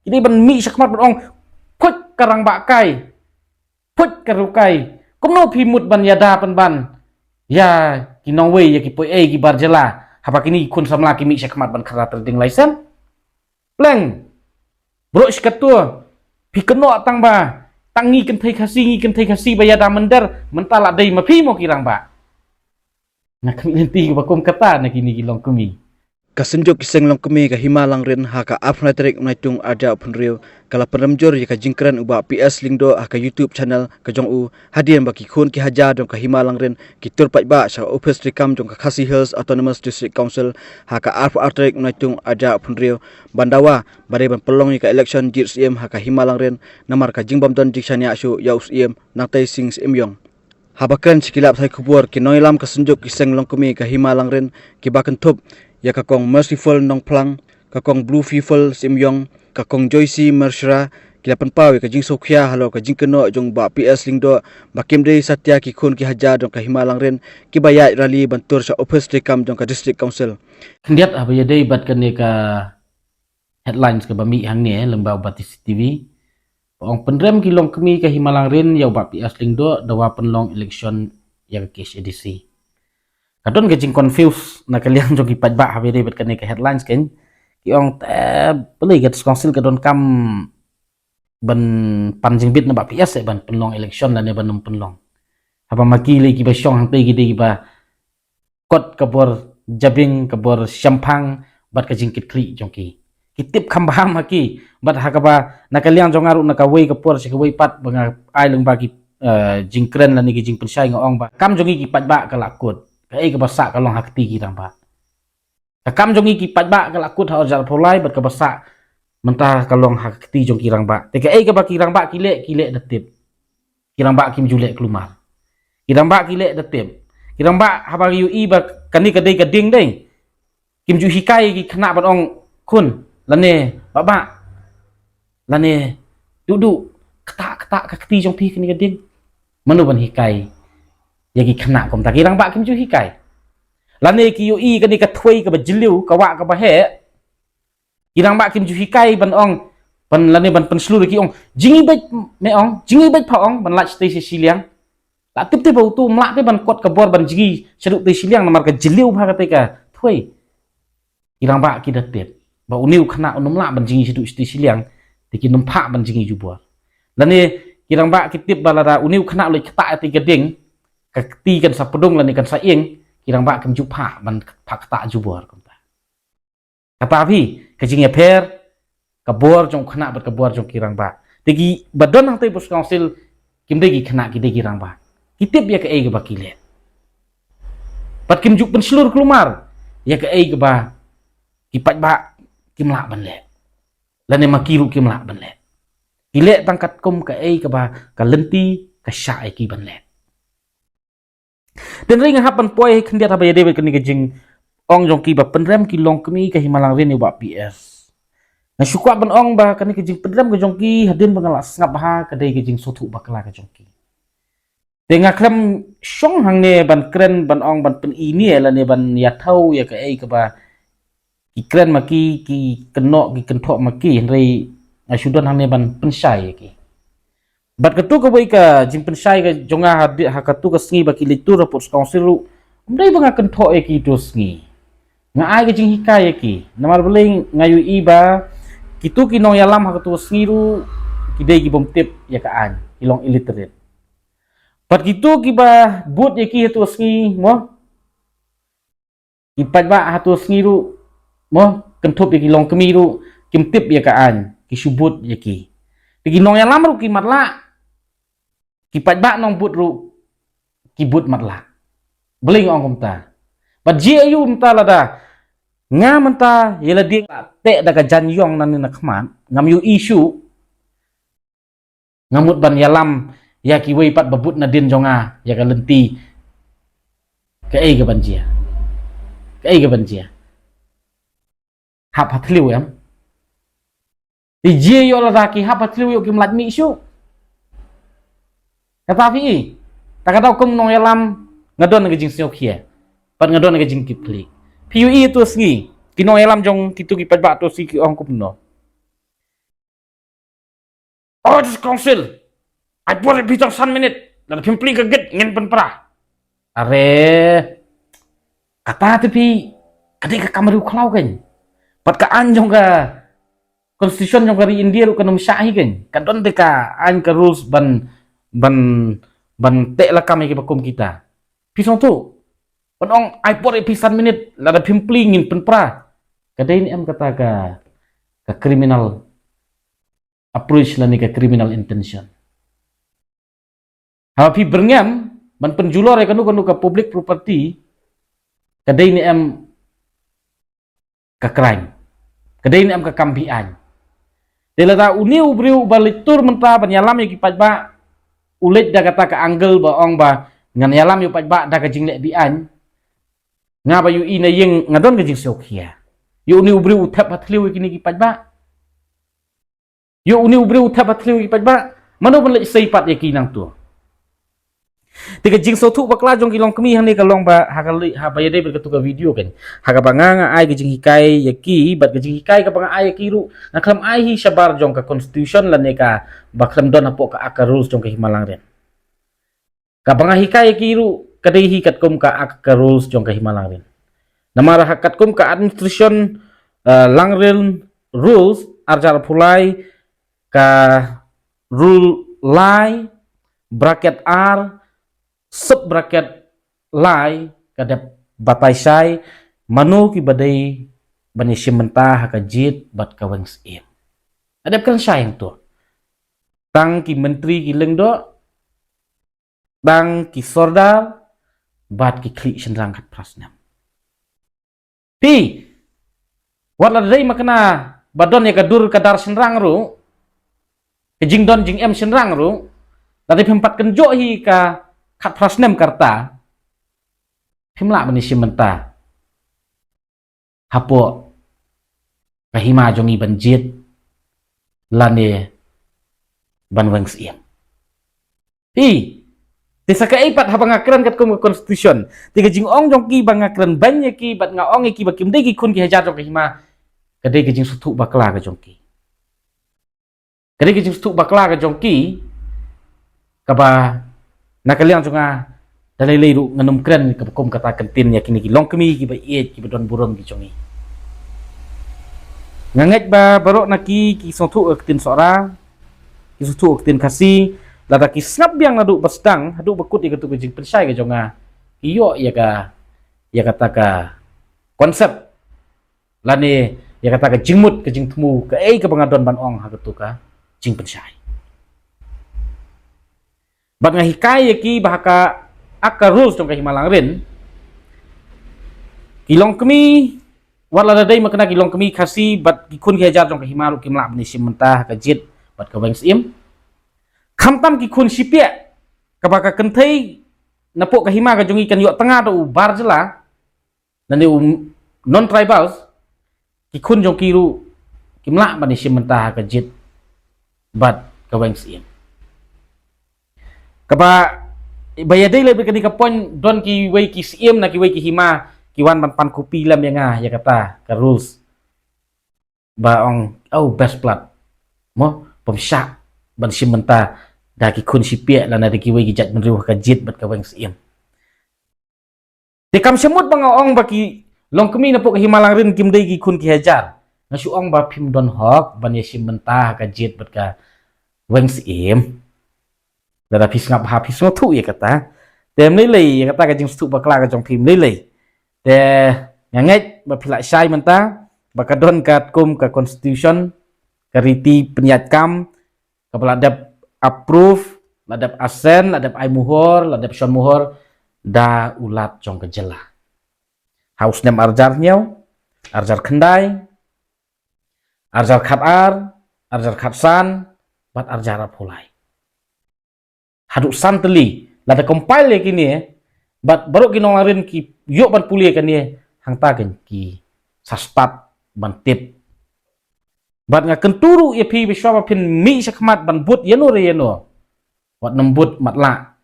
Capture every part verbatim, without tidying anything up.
Ki dei ban mih shakhmat ban ong, phuit ka rangbah kai, phuit ka riew kai. Kumno phi mut ban ïada pynban ïa ki nongwei, ïa ki poi ei, ki bar jylla, haba kine ki khun samla ki mih shakhmat ban khara trading license? Pleng. Bro, shi katto phi kynnoh tang ba tang ngi kynthei Khasi, ngi kynthei Khasi ba ïada mynder, mynta la dei ma phi mo ki rangbah. Nga khmih lynti ba kum kata na kine ki longkmie. Ka Synjuk ki Seng Longkmie ka Hima Langrin ha ka arphew tarik u Naitung arhajar arphew hynriew ka la pynrem jur ïa ka jingkren u Bah P S Lyngdoh ha ka YouTube channel ka jong u, hadien ba ki khun ki hajar jong ka Hima Langrin ki tur paidbah sha ophis treikam jong ka Khasi Hills Autonomous District Council ha ka arphew ar tarik u Naitung arhajar arphew hynriew ban dawa ba dei ban pynlong ïa ka election jied Syiem ha ka Hima Langrin namar ka jingbym don jingshaniah shuh ïa u Syiem Nangtei Sing Syiem Ïong. Haba kren sha ki lad pathai khubor, ki nongïalam ka Synjuk ki Seng Longkmie ka Hima Langrin kiba kynthup ïa ka Kong Merciful Nongphlang, ka Kong Blue Fifel Syiem Ïong, ka Kong Joyce Mershra, ki la pynpaw ïa ka jingsngewkhia halor ka jingkynnoh jong Bah P S Lyngdoh ba kim dei satia ki khun ki hajar jong ka Hima Langrin kiba ïaid rally ban tur sha ophis treikam jong ka District Council. Khyndiat haba ïadei bad kane ka headlines kaba mih hangne lyngba u Batesi T V. Ong pynrem ki longkmie ka Hima Langrin ïa u Bah P S Lyngdoh, dawa pynlong election ïa ka K H A D C. Ka don ka jingconfuse na ka liang jong ki paidbah haba ïadei bad kane ka headlines, kan. Ki ong te balei ka District Council ka donkam ban pan jingbit na Bah P S eh ban pynlong election lane ban ym pynlong. Haba ma ki lei kiba shong hangtei ki dei kiba kot ka bor jabieng, ka bor shemphang bad ka jingkitkhlieh jong ki. Ki tip kham bha ma ki, bad ha kaba na ka liang jong nga ruh na kawei ka por sha kawei pat ba nga ai lyngba ki, eh, jingkren lane ki jingpynshai nga ong ba kam jong ngi ki paidbah ka la kut. Kaei kaba sah ka long ha kti ki rangbah. Ka kam jong ngi ki paidbah ka la kut ha arhajar arphew lai bad kaba sah mynta ka long ha kti jong ki rangbah. Te kaei kaba ki rangbah ki leh, ki leh da tip. Ki rangbah kim ju leh kulmar. Ki rangbah ki leh da tip. Ki rangbah haba ïohi ba kane ka dei ka dieng dei, kim ju hikai ki khynnah ban ong khun lane baba lane dudu, kata kata ka kti jong phi kane ka dieng. Mano ban hikai ïa ki khynnah kumta? Ki rangbah kim ju hikai. Lane ki ïohi kane ka thwei kaba jylliew, ka wah kaba heh, ki rangbah kim ju hikai ban ong, ban lane ban pynshlur ïa ki ong, jngi beit me ong, jngi beit pha ong, ban lait shatei shi shiliang. La tip te ba uto um lah te ban kot ka bor ban jngi shaduh tei shiliang namar ka jylliew bha katei ka thwei. Ki rangbah ki da tip ba une u khynnah un ym lah ban jngi shaduh shatei shiliang, te kin ym phah ban jngi jubor. Lane ki rangbah ki tip ba lada une u khynnah u leit ktah ïa tei ka dieng, ka kti kan sa pdung lane kan sa ing, ki rangbah kim ju phah ban phah ktah jubor kumta. Kata phi ka jingïapher ka bor jong u khynnah bad ka bor jong ki rangbah. Te kiba don hangtei post council kim dei ki khynnah, ki dei ki rangbah. Ki tip ïa kaei kaba ki leh. Bad kim ju pynshlur kulmar ïa kaei kaba ki paidbah kim lah ban leh. Lane ma ki ruh kim lah ban leh. Ki leh tang katkum kaei kaba ka lynti ka shah ïa ki ban leh. Te hynrei nga hap ban poi khyndiat haba ïadei bad kane ka jingong jong ki ba pynrem ki longkmie ka Hima Langrin ïa u Bah P S. Nga shu kwah ban ong ba kane ka jingpynrem ka jong ki hadien ba nga la sngap bha ka dei ka jingsngewthuh bakla ka jong ki. Te nga khlem shong hangne ban kren, ban ong, ban pyni ne lane ban ïathaw ïa kaei kaba ki kren ma ki, ki kynnoh, ki kynthoh ma ki, hynrei nga shu don hangne ban pynshai ïa ki. Bad kato kawei ka jingpynshai ka jong nga ha di-, ha kato ka sngi ba ki leit tur ha post council ruh, ym dei ba nga kynthoh ïa ki to sngi. Nga ai ka jinghikai ïa ki. Namar balei? Nga ïohi ba kito ki nongïalam ha kato sngi ruh ki dei ki bym tip ïa ka aiñ, ki long illiterate. Bad kito kiba bud ïa ki ha kato sngi, mo, ki paidbah ha kato sngi ruh, mo, kynthup ïa ki longkmie ruh kim tip ïa ka aiñ, ki shu bud ïa ki. Te ki nongïalam ruh ki matlah, ki paidbah nongbud ruh ki bud matlah. Balei nga ong kumta? Bad jia aïu mynta lada nga mynta ïa lade nga la teh da ka jan ïong nangne na khmat, ngam ïohi shuh, nga mut ban ïalam ïa kiwei pat ba bud nadien jong nga ïa ka lynti. Kaei ka ban jia? Kaei ka ban jia? Hap ha thliew em? Te jia ïoh lada ki hap ha thliew ïoh kim lait mih shuh. Kata phi i, ta ka daw kum nongïalam nga don ka jingsngewkhia bad nga don ka jingkitkhlieh. Phi ïohi to sngi ki nongïalam jong kito ki paidbah to sngi ki ong kumno? Oh, District Council, ai por ïa phi tang san minit, lada phim plie ka gate ngin pynpra. Are, kata te phi, ka dei ka kam riewkhlaw khlawkeiñ. Pat ka aiñ jong ka constitution jong ka ri India ruh kan ym shah hi keiñ. Ka don te ka aiñ ka rules ban, ban, ban teh lakam ïa kiba kum kita. Phi sngewthuh? Ban ong ai por ïa phi san minit, lada phim plie ngin pynpra. Ka dei ne em kata ka, ka criminal approach lane ka criminal intention? Haba phi byrngem ban pynjulor ïa kano kano ka public property, ka dei ne em ka crime? Ka dei ne em ka kam be-aiñ? Te lada une u briew uba leit tur mynta ban ïalam ïa ki paidbah u leit da kata ka angle ba ong ba ngan ïalam ïa u paidbah da ka jingleh be-aiñ, nga ba ïohi na ïing nga don ka jingsngewkhia. Ïa une u briew u thep ha thliew ïa kine ki paidbah? Ïa une u briew u thep ha thliew ïa ki paidbah? Mano ban leit sei pat ïa ki nangto? Te ka jingsngewthuh bakla jong ki longkmie hangne ka long ba ha ka lei, haba ïadei bad katu ka video keiñ, ha kaba nga, nga ai ka jinghikai ïa ki, bad ka jinghikai kaba nga ai ïa ki ruh nga khlem ai hi shabar jong ka constitution lane kaba khlem don hapoh ka Act ka rules jong ka Hima Langrin. Kaba nga hikai ïa ki ruh ka dei hi katkum ka Act ka rules jong ka Hima Langrin. Namar ha katkum ka administration, eh, Langrin rules arhajar arphew lai, ka rule lai, bracket ar, sub bracket lai, ka dep batai shai mano kiba dei ban ïashim bynta ha ka jied bad ka weng syiem. Ka dep kren shai hangto. Tang ki myntri ki lyngdoh, tang ki sordar, bad ki khlieh shynrang khatphra snem. Phi, wat la dei ma kane ba don ïa ka dur ka dar shynrang ruh, ka jingdon jingem shynrang ruh, lada phim pat kynjoh hi ka khatphra snem ka rta, phim lah ban ïashim bynta hapoh ka hima jong ngi ban jied lane ban weng syiem. Hi, te sa kaei pat haba nga kren katkum ka constitution, te ka jingong jong ki ba nga kren beiñ ïa ki bad nga ong ïa ki ba kim dei ki khun ki hajar jong ka hima, ka dei ka jingsngewthuh bakla ka jong ki. Ka dei ka jingsngewthuh bakla ka jong ki, kaba na ka liang jong nga da lei lei ruh ngan ym kren kaba kum kata ka ktien ïa kine ki longkmie kiba ïeit kiba don burom ki jong ngi. Nga ngeit ba baroh na ki ki sngewthuh ka ktien Sohra, ki sngewthuh ka ktien Khasi, lada ki sngap biang naduh ba sdang haduh ba kut ïa katu ka jingpynshai ka jong nga, ki ïoh ïa ka, ïa kata ka concept lane ïa kata ka jingmut ka jingthmu kaei kaba nga don ban ong ha katu ka jingpynshai. Bad nga hikai ïa ki ba ha ka Act ka rules jong ka Hima Langrin, ki longkmie, wat la dei ma kane ki longkmie Khasi bad ki khun ki hajar jong ka hima ruh kim lah ban ïashim bynta ha ka jied bad ka weng syiem. Khamtam ki khun shipiah, kaba ka kynthei napoh ka hima ka jong ngi kan ïoh tnga da u bar jylla, lane u non-tribals, ki khun jong ki ruh kim lah ban ïashim bynta ha ka jied bad ka weng syiem. Kaba, ba ïadei lem bad kane ka point, don kiwei ki syiem na kiwei ki hima ki wan ban pan copy lem ïa nga ïa kata ka rules, ba ong, oh, best plat mo, pom shah ban shim bynta da ki khun shipiah lane da kiwei ki jaitbynriew ha ka jied bad ka weng syiem. Te kam shu mut ba nga ong ba ki longkmie napoh ka Hima Langrin kim dei ki khun ki hajar. Nga shu ong ba phim don hok ban ïashim bynta ha ka jied bad ka weng syiem. Lada phi sngap bha phi sngewthuh ïa kata. Te ym lei lei ïa kata ka jingsngewthuh bakla ka jong phi, ym lei lei. Te nga ngeit ba phi lah shai mynta ba ka don katkum ka constitution, ka riti pynïaid kam, kaba la dep approve, la dep assent, la dep ai muhor, la dep shon muhor da u Lat jong ka jylla ha u snem arhajar hynñiew, arhajar khyndai, arhajar khatar, arhajar khatsan bad arhajar arphew lai. Haduh san tylli, lada compile ïa kine, bad baroh ki nong Langrin ki ïoh ban pule ïa kane, hangta keiñ ki sa start ban tip. Bad nga kyntu ruh ïa phi ba shuwa ba phin mih shakhmat ban bud ïano re ïano, wat nym bud matlah.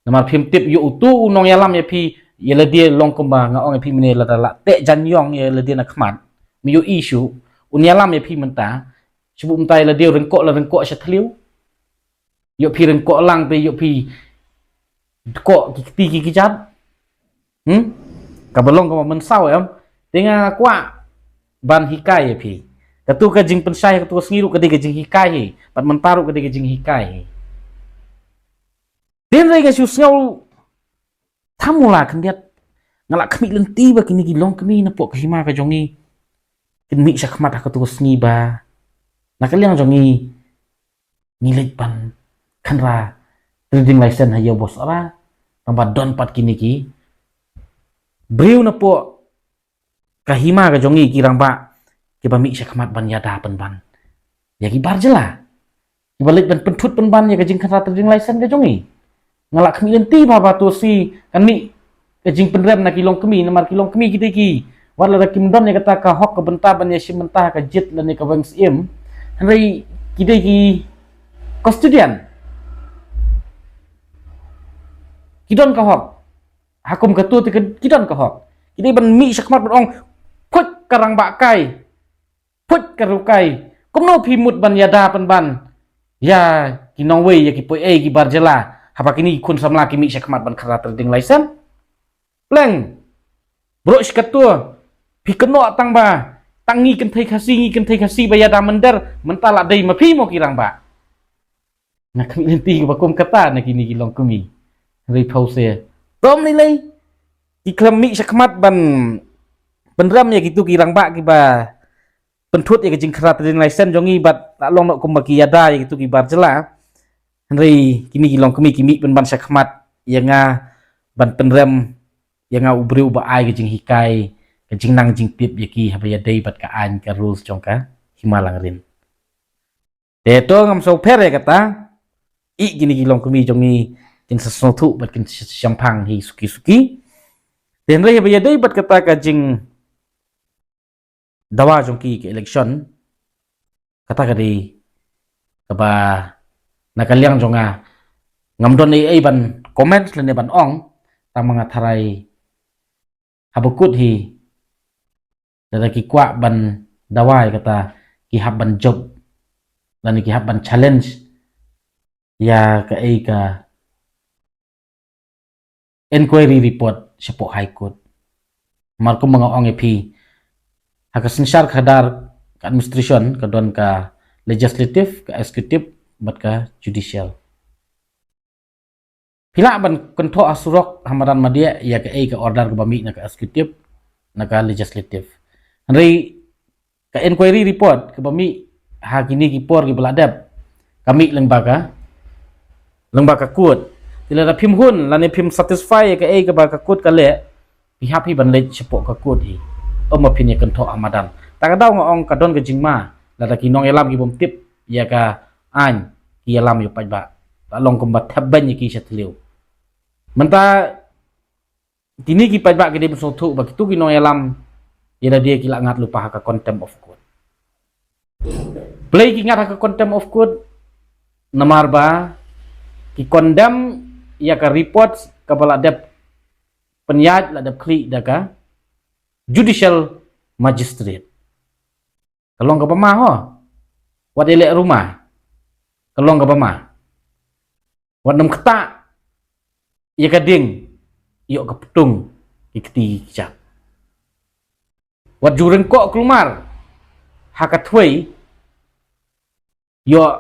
Namar phim tip ïa uto u nongïalam ïa phi, ïa lade long kumba nga ong ïa phi mynne, lada la teh jan ïong ïa lade na khmat, me ïohi shuh, un ïalam ïa phi mynta, shu buh mynta ïa lade ryngkoh la ryngkoh sha thliew. Ïoh phi ryngkoh lang te ïoh phi dkoh ki kti ki kjat. Hmm? Kaba long kaba mynsaw em. Te nga kwah ban hikai ïa phi. Katu ka jingpynshai katu ka sngi ruh ka dei ka jinghikai hi. Bad mynta ruh ka dei ka jinghikai hi. Te hynrei nga shu sngew thamula khyndiat. Nga la khmih lynti ba kine ki longkmie napoh ka hima ka jong ngi kin mih shakhmat ha katu ka sngi ba na ka liang jong ngi ngi leit ban khynra trading license ha Ïew Bosara, tang ba don pat kine ki briew napoh ka hima ka jong ngi ki rangbah kiba mih shakhmat ban ïada pynban ïa ki bar jylla kiba leit ban pynthut pynban ïa ka jingkhynra trading license ka jong ngi. Nga la khmih lynti ba ha katu ka sngi kan mih ka jingpynrem na ki longkmie, namar ki longkmie ki dei ki, wat lada kim don ïa kata ka hok ka bynta ban ïashim bynta ha ka jied lane ka weng syiem, hynrei ki dei ki custodian. Ki don ka hok. Ha kum katu te ki don ka hok. Ki dei ban mih shakhmat ban ong, phuit ka rangbah kai, phuit ka riew kai. Kumno phi mut ban ïada pynban ïa ki nongwei, ïa ki poiei, ki bar jylla, haba kine ki khun samla ki mih shakhmat ban khynra trading license? Pleng. Bro, shi katu phi kynnoh tang ba tang ngi kynthei Khasi, ngi kynthei Khasi ba ïada mynder, mynta la dei ma phi mo ki rangbah. Nga khmih lynti ba kum kata na kine ki longkmie. Hynrei phewse, tom lei lei, ki khlem mih shakhmat ban pynrem ïa kitu ki rangbah kiba pynthut ïa ka jingkhynra trading license jong ngi bad la long noh kumba ki ïada ïa kitu ki bar jylla. Hynrei kine ki longkmie ki mih pynban shakhmat ïa nga ban pynrem ïa nga u briew ba ai ka jinghikai, ka jingnang jingtip ïa ki haba ïadei bad ka aiñ ka rules jong ka hima Langrin. Te to ngam sngewpher ïa kata. I kine ki longkmie jong ngi kin sa sngewthuh bad kin sa shemphang hi suki suki. Te hynrei haba ïadei bad kata ka jingdawa jong ki ka election, kata ka dei kaba na ka liang jong nga ngam don ei ei ban comment lane ban ong, tang ma nga tharai haba kut hi, lada ki kwah ban dawa ïa kata, ki hap ban jop lane ki hap ban challenge ïa kaei ka inquiry report shapoh High Court. Namar kumba nga ong ïa phi, ha ka synshar khadar ka administration ka don ka legislative, ka executive bad ka judicial. Phi lah ban kynthoh ha surok ha madan madiah ïa kaei ka order kaba mih na ka executive, na ka legislative. Hynrei ka inquiry report kaba mih ha kine ki por kiba la dep ka mih lyngba ka, lyngba ka court. Te lada phim hun lane phim satisfy ïa kaei kaba ka court ka leh, phi hap hi ban leit shapoh ka court hi. Ym ma phin ïa kynthoh ha madan. Ta ka daw nga ong ka don ka jingma lada ki nongïalam ki bym tip ïa ka aiñ ki ïalam ïa u paidbah. La long kumba thep beiñ ïa ki sha thliew. Mynta kine ki paidbah ki dei ban sngewthuh ba kitu ki nongïalam ïa lade ki la ngat lypa ha ka contempt of court. Balei ki ngat ha ka contempt of court? Namar ba ki condemn ïa ka report kaba la dep pynïaid, la dep khlieh da ka judicial magistrate. Ka long kaba ma ho. Wat ïaleh ruma. Ka long kaba ma. Wat nym ktah ïa ka ding, ïoh ka ptung ki kti ki kjat. Wat ju ryngkoh kulmar ha ka thwei, ïoh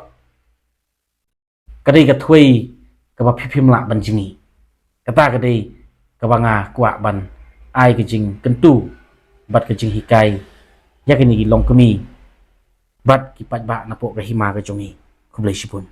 ka dei ka thwei kaba phi phim lah ban jngi. Kata ka dei kaba nga kwah ban ai ka jingkyntu bad ka jinghikai ïa kine ki longkmie bad ki paidbah napoh ka hima ka jong ngi. Khublei shibun.